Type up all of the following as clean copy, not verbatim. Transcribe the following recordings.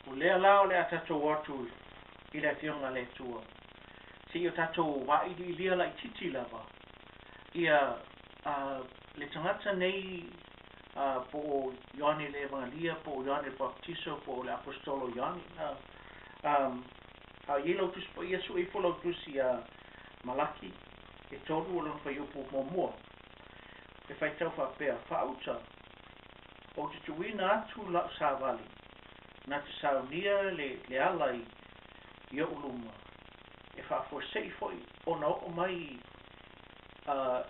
O lea la o le a tatou o atu i le Afioga a le Atua, se i o tatou vailiilia laitiiti lava ia le tagata nei po o Ioane le Evagelia po o Ioane le Papatiso po o le Aposetolo Ioane. A i ai lau Tusi Paia, sue ifo lau Tusi ia Malaki e 3 o lona fuaiupu muamua. E faitau faapea, Faauta, ou te tuuina atu lau savali, na te saunia le ala i ou luma, e faafuasei foi ona oo mai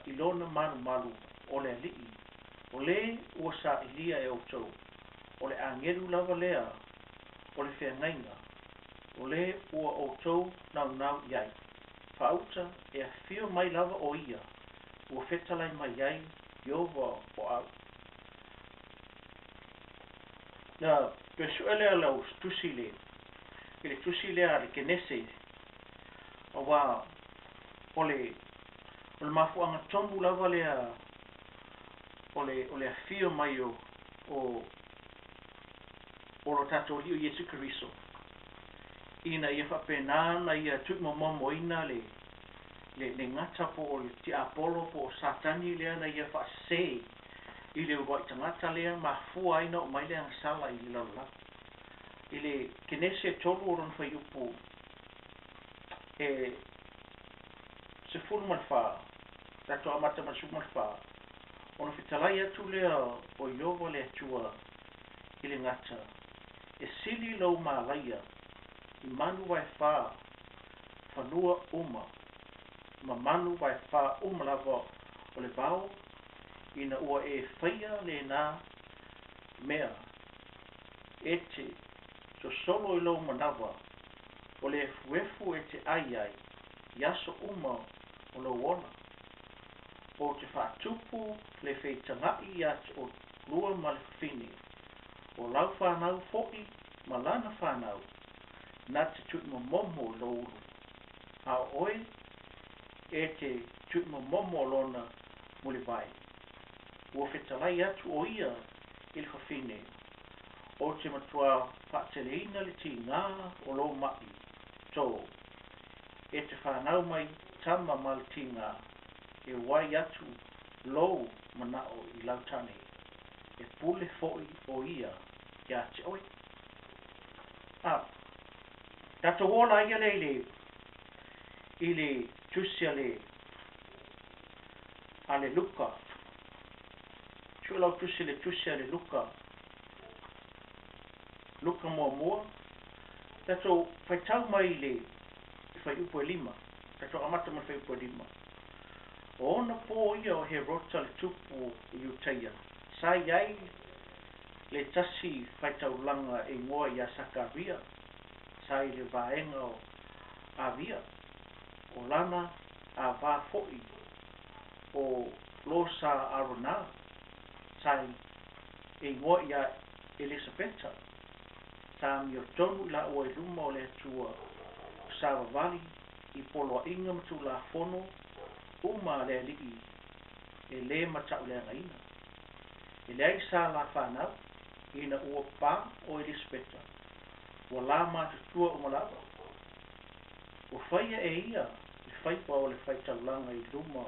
i lona malumalu o le Alii, o le ua sailia e outou, o le agelu lava lea o le feagaiga, o le ua outou naunau i ai. Faauta, e afio mai lava o ia, ua fetalai mai ai Ieova o au. Na toe sue lea lau tusi le, i le tusi lea a le Kenese, aua o le, o le mafuaaga tonu lava lea o le, o le afio mai o, o, o lo tatou Alii o Iesu Keriso, ina ia faapena ona ia tuumomomoina le, le, le gata po o le tiapolo po o Satani lea na ia faasese i le uluai tagata lea mafua ai na oo mai le agasala i le lalolagi. I le Kenese 3 o lona fuaiupu e 14, tatou amata mai le 14, ona fetalai atu lea o Ieova le Atua i le gata, e sili lou malaia i manu vaefā fanua uma ma manu vaefā uma lava o le vao, ina ua e faia lena mea, e te sosolo i lou manawa o le efuefu e te ai ai i aso uma o lou ola. Ou te faatupu le feitagai ia te oulua ma le fafine, o lau fanau foi ma lana fanau, na te tuumomomo i lou ulu, a o oe e te tuumomomo lona mulivae. Ua fetalai atu o ia i le fafine, ou te matua faateleina le tigā o lou maʻi tō, e te fanau mai tama ma le tigā, e uai atu lou manaʻo i lau tane, e pule foi o ia iā te oe. A, tatou oo laia lea i le, i le tusi a le, a le Luka. Sue lau tusi le tusi a le Luka. Luka muamua. Tatou faitau mai i le fuaiupu e 5. Tatou amata mai le fuaiupu e 5. O ona pō ia o Herota le tupu o Iutaia, sa i ai le tasi faitaulaga e igoa ia Sakaria, sa i le vaega o Avia, o lana ava foi o lo sa Arona, sa e igoa ia Elisapeta, sa amiotonu i laua i luma o le Atua, savavali i poloaiga ma tulafono uma a le Alii e lē matauleagaina. E leai sa la fanau, ina ua pa o Elisapeta, ua la matutua uma lava. Ua faia e ia le faiva o le faitaulaga i luma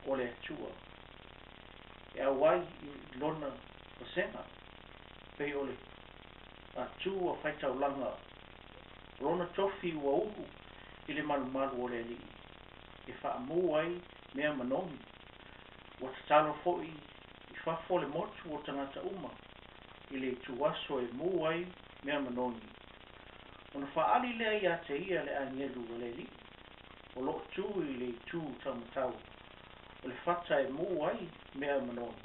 o le Atua, e auai i lona vasega, pei o le tu a faitaulaga o lona tofi ua ulu i le malumalu o le Alii, e faamu ai mea manogi. Ua tatalo foi i fafo le motu o tagata uma i le ituaso e mu ai mea manogi. Ona faaali lea ia te ia le agelu a le Alii, o loo tu i le itu taumatau o le fata e mu ai mea manogi.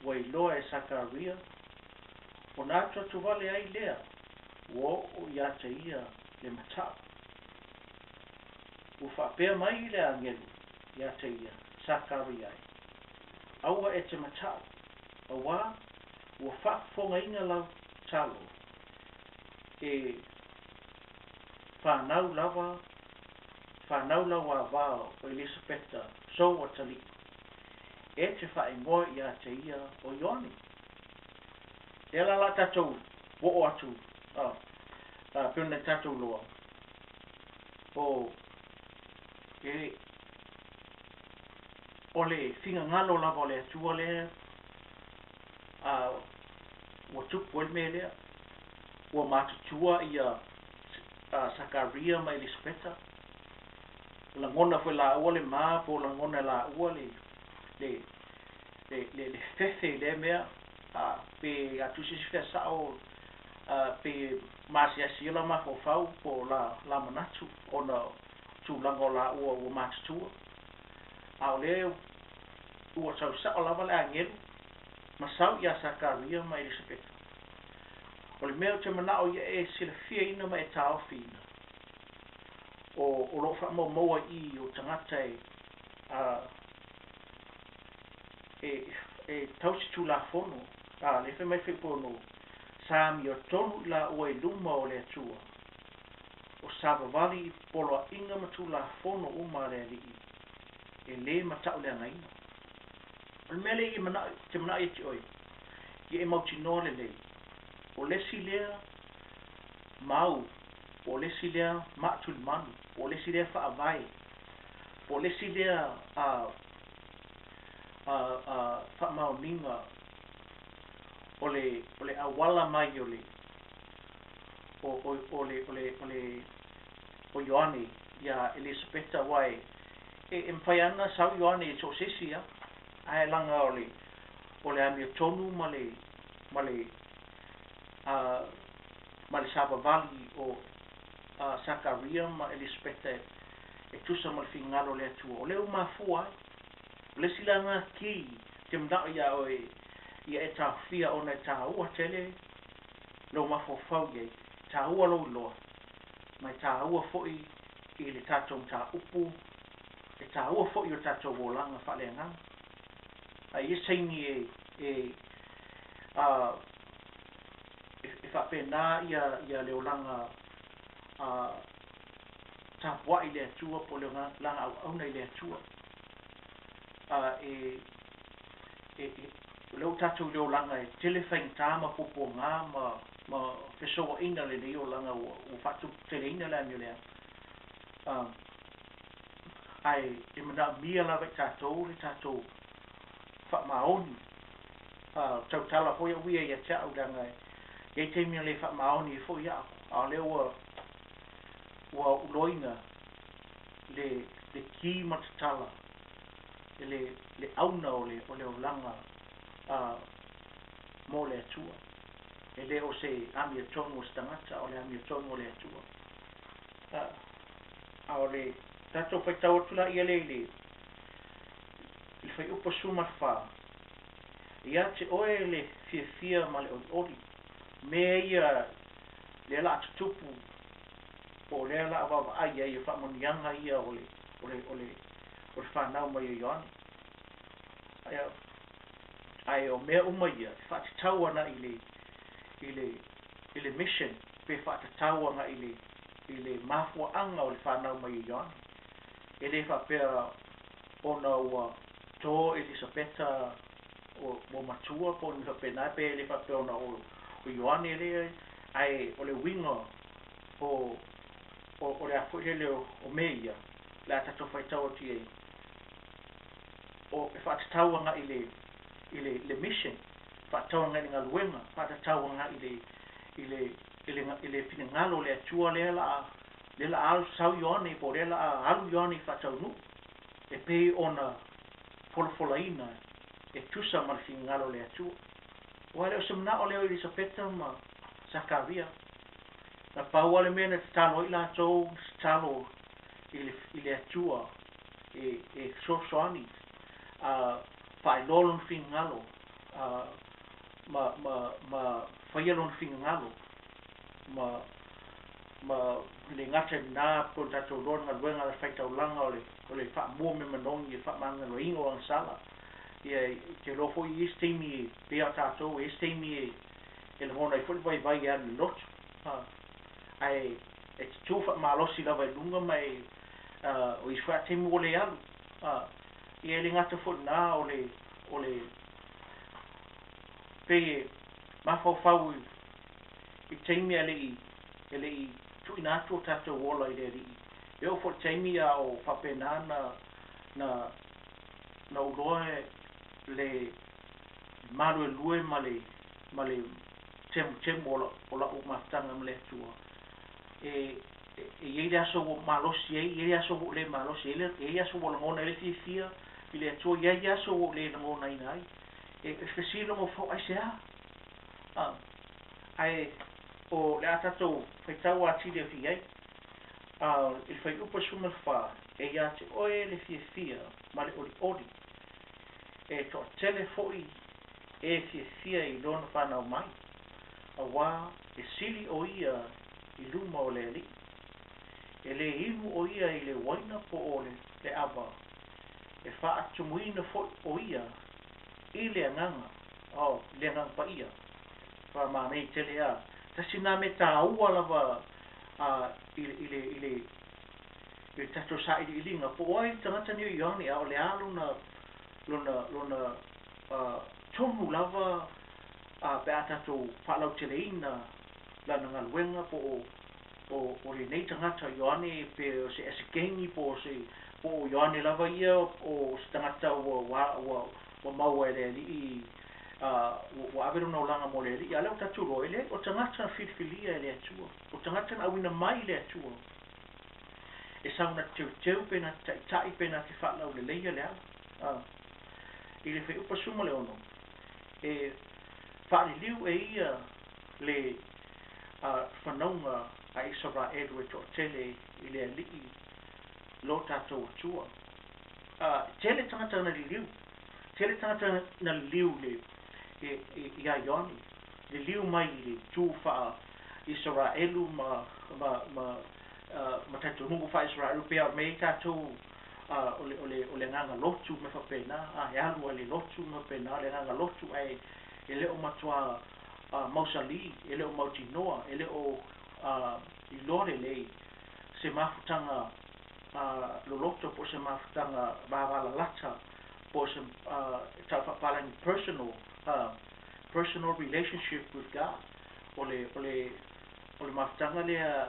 Ua iloa e Sakaria, ona atuatuvale ai lea, ua oo ia te ia le mata'u. Ua faapea mai le agelu ia te ia, Sakaria e, aua e te mata'u, auā ua faafofogaina lau talo, e fanau lava, fanau lau ava o Elisapeta sou atalii, e te faaigoa ia te ia o Ioane. Lea la la tatou oo atu A, pei ona tatou iloa, o e o le finagalo lava o le Atua lea a ua tupu ai le mea lea. Ua matutua ia Sakaria ma Elisapeta. Lagona foi e laua le ma po o lagona e laua le le le le, le fefe i lea mea a pe a tusi se fea sao a pe maasiasi ia la mafaufau po o la la manatu ona tulaga o laua ua matutua. A o lea ua sau sao lava le agelu ma sau ia Sakaria ma Elisapeta. O le mea ou te manao ia e silafiaina ma e taofiina, o, o lo o faamaumaua i i o tagata e, a, e, e tausi tulafono, a, lea fai mai le fuaiupu sa amiotonu i laua i luma o le Atua, o savavali i poloaiga ma tulafono uma a le Alii, e le matauleagaina. O le mea lea e manao, te manao ia te oe, ia e mautinoa lelei, o le isi lea mau, po o le isi lea maatulimanu, po o le isi lea faavae, po o le isi lea a, a, a, faamaoniga o le, o le auala mai o le, o, o, o le, o le, o le, o Ioane ia Elisapeta aua e, e, e mafai lava ona sau Ioane i so o se isi lava, ae leaga o le, o le amiotonu ma le, ma le, a, ma le savavali o a, Sakaria ma Elisapeta e, e tusa ma le finagalo o le Atua. O lea ua mafua ai. O le isi la lena ki ou te manao ia oe ia e taofia ona e taua tele lou mafaufau i ai, e taua lou iloa, ma e taua foi i le tatou mataupu, e taua foi i o tatou olaga faaleagaga. A i ai se taimi e, e, a, e, e faapena ia, ia le olaga a, tapuai i le Atua po o le olaga auauna i le Atua. A, e, e, e, o lea ua tatou i le olaga e tele faigata ma puapuaga ma, ma fesouaina lenei olaga ua, ua faatuputeleina le amio leaga. A, ae e manaomia lava i tatou le tatou faamaoni. A, tautala foi au ia ia te au leaga e i ai taimi na le faamaoni ai foi au, a o lea ua ua ou iloaina le le ki ma tatala le le auna o le o le olaga a mo le Atua. E le o se amiotonu o se tagata, o le amiotonu o le Atua. A, a o le tatou faitau atu la ia lea i le i le fuaiupu 14, Ia te oe le fiafia ma le olioli, mea ia lea o le a tutupu, po o lea o le a vaavaai i ai o faamanuiaga ia o le, o le, o le, o le fanau mai o Ioane. Ae, ae o mea uma ia e faatatau ana i le, i le, i le mission, pe faatatau ana i le, i le mafuaaga o le fanau mai o Ioane. E le faapea ona ua to Elisapeta ua matua po o ni faapena pe le faapea ona o Ioane lea, ae o le uiga o o le a foi lele o mea ia o le a tatou faitau atu i ai o e faatatau agai i le i le le mission, faatatau agai i le galuega, faatatau agai i le i le i le i le finagalo o le Atua lea la lea la alu sau Ioane po o lea la alu Ioane i faataunuu e pei ona folafolaina e tusa ma le finagalo o le Atua. Aua e le o se manao lea o Elisapeta ma Sakaria. Na pau lava le mea na tatalo ai latou, na tatalo i le, i le Atua e, e fesoasoani, a faailoa lona finagalo, a, ma, ma, ma faia lona finagalo, ma, ma le gata i lena, pei ona tatou iloa le galuega a le faitaulaga o le, o le faamua mea manogi, le faamagaloina o agasala. Ia, ou te iloa foi i isi taimi e pei lava o tatou, e i isi taimi e, e lagona ai foi le vaivai e alu i le lotu. Ae e tutū faamalosi lava i luga ma e, o isi foi lava taimi ua le alu. Ia e le gata foi i lena o le, o le, pei e mafaufau i, i taimi a le i e le i tuuina atu o tatou ola i le Alii. E oo foi i le taimi a o faapena na na na ou iloa le maluelue ma le ma le temutemu o lau o lau mafutaga ma le Atua. E e i ai le aso ua ou malosi ai, e i ai le aso ua ou le malosi ai, e i ai aso ua lagona ai le fiafia i le Atua, e i ai aso ua ou le lagonaina ai. E fesili lou mafaufau, aisea? A, ae o le a tatou faitau atili atu i ai. A, i le fuaiupu e 14, e ia te oe le fiafia ma le olioli, e toatele foi e fiafia i lona fanau mai, auā e sili ʻo ia i luma o le Alii. E le inu ʻo ia i le uaina po o le ʻawa, e faatumuina foi ʻo ia i le Agaga, oh, i le Agaga Paia. Faamanaia tele a. Tasi lena mea taua lava a i le i le i le i le tatou sailiiliga, po o ai le tagata nei o Ioane, a o le a lona lona lona tonu lava a pe a tatou faalauteleina lana galuega po o o o lenei tagata Ioane pe o se Esekeini po o se po o Ioane lava ia o se tagata ua ua ua ua maua e le Alii a ua ave lona olaga mo le Alii. A o lea ua tatou iloa, e leai, o tagata na filifilia e le Atua, o tagata na auina mai i le Atua e sau na te teuteu pe na te taitai pe na te faalauleleia le ala. A i le fuaiupu 16, e faaliliu e ia le fanauga a Isaraelu e toatele i le Alii lo tatou Atua. E tele tagata na liliu, tele tagata na liliu i le ia Ioane, liliu mai i le itu faa Isaraelu ma ma ma ma talitonuga faa Isaraelu pei a mea ai tatou o le o le o le agaga lotu ma mea faapena, a e alu lava i le lotu ma mea faapena, o le agaga lotu ae e le o matua mausali, e le o mautinoa, e le o iloa lelei se mafutaga loloto po o se mafutaga vavalalata po o se e tau faapalagi personal personal relationship with God. O le o le o le mafutaga lea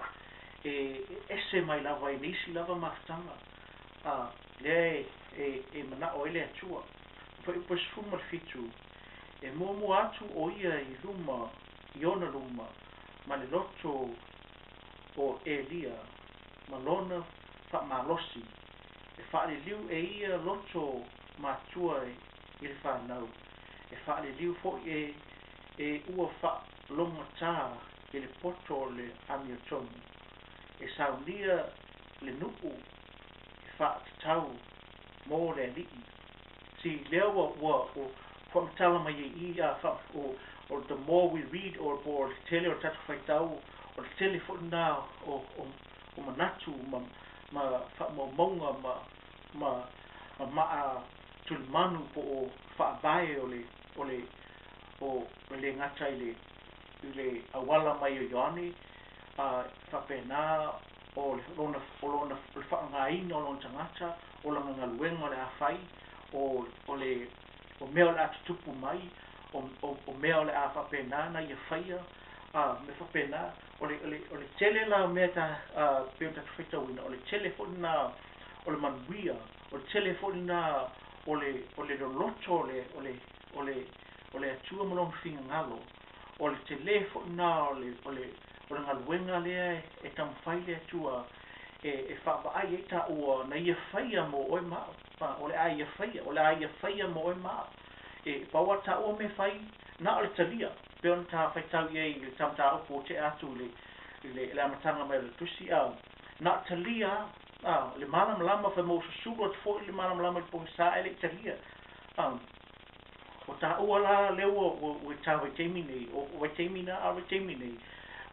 e ese mai lava i nisi lava mafutaga lea e e manao ai le Atua. Fuaiupu 17, E muamua atu ʻo ia i luma i ona luma ma le loto o ʻElia ma lona faamalosi, e faaliliu e ia loto matua i le fanau, e faaliliu foi e e ua faalogotā i le poto o le amiotonu, e saunia le nuu e faatatau mo le Alii. See, lea ua ua faamatala mai ai i i a o o the more we read or po o le tele o le tatou faitau, o le tele foi lena o o o manatu ma ma faamaumauga ma ma ma maa tulimanu po o faavae o le o le o e le gata i le i le auala mai o Ioane a faapena o le lona o lona o le faaaogaina o lona tagata, o lana galuega o le a fai, o o le o mea o le a tutupu mai, o o o mea o le a faapena ona ia faia, a mea faapena. O le o le o le tele la o mea ta a pei ona tatou faitauina, o le tele foi lena o le manuia, o le tele foi lena o le o le loloto o le o le o le o le Atua ma lona finagalo, o le tele foi lena o le o le o le galuega lea e taumafai le Atua e e faavaai ai taua na ia faia mo oe ma au. A, o le a ia faia, o le a ia faia mo oe ma au. E pau lava taua mea e fai, na o le talia, pei ona ta faitau i ai i le ta mataupu ua tea atu i le i le amataga mai o le tusi, a, na o le talia lava. A, le malamalama fai mai ua susulu atu foi le malamalama i le pogisa ae le i talia. A, o taua la lea ua ua ua i ta vaitaimi nei, o vaitaimi na a o vaitaimi nei,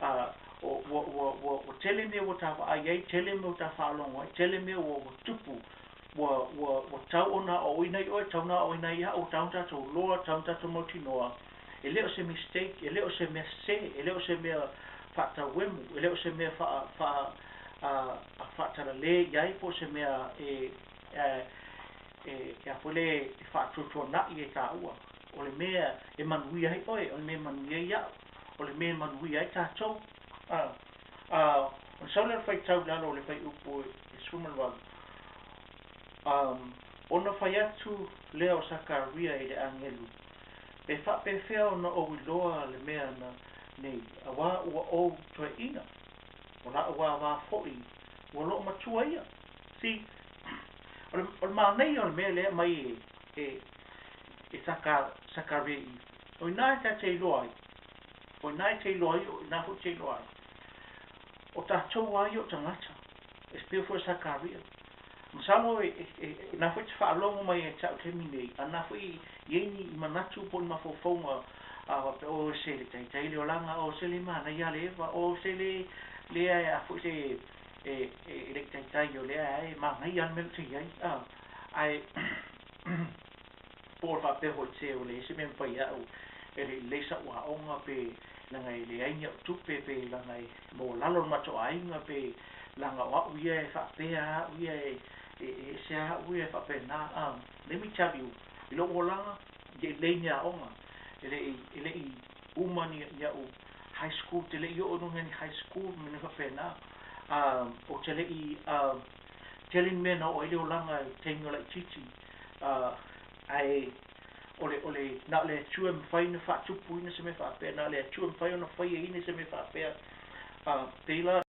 a, o ua ua ua ua tele mea ua ta vaai ai, tele mea ua ta faalogo ai, tele mea ua ua tupu, ua ua ua tau ona aoaoina i oe, tau ona aoaoina ai au, tau ona tatou iloa, tau ona tatou mautinoa, e le o se mistake, e le o se mea sese, e le o se mea faatauemu, e le o se mea faa faa a faatalale i ai po o se mea e e e a foi le e faatuatuanai e taua. O le mea e manuia ai oe, o le mea e manuia ai au, o le mea e manuia ai tatou. A, a, ona sau lea o le faitau i lalo o le fuaiupu e 18, a, ona fai atu lea o Sakaria i le agelu, Pe faapefea ona ou iloa le mea na nei, auā ua ou toeaina, o la'u āvā foi ua loomatua ia. See, o le, o le manaia o le mea lea e aumai e, e, e Saka, Sakaria i i, o i ina e ta te iloa ai, o i ina e te iloa ai, o i ina foi e te iloa ai, o tatou lava ia o tagata, e pei foi o Sakaria. Masalo e, e, e, na foi e te faalogo mai ia te au i le taimi nei, a na foi e i ai ni manatu po o ni mafaufauga a faapea, oh, se le taitai le olaga, oh, se le manaia le Eva, oh, se le, lea a foi se e, e, e le i taitai o lea e manaia le mea o te i ai. Ah, ae po o le faapea foi se ua leai se mea e mafai e au e le i lelei sa'u aoga pe leaga e leai ni a'u tupe pe leaga e maualalo le matou aiga pe leaga o a'u ia e faapea a'u ia e e ese a'u ia e faapena a. Let me tell you, i lo'u olaga e le i lelei ni aoga, e le i e le i uma ni ni a'u high school, te le i oo i luga ni high school ma mea faapena a. Ou te le i a tele ni mea na oo ai le olaga i le taimi o laitiiti a, ae o le o le na o le Atua e mafai ona faatupuina se mea faapea, na o le Atua e mafai ona faiaina se mea faapea a, pei la.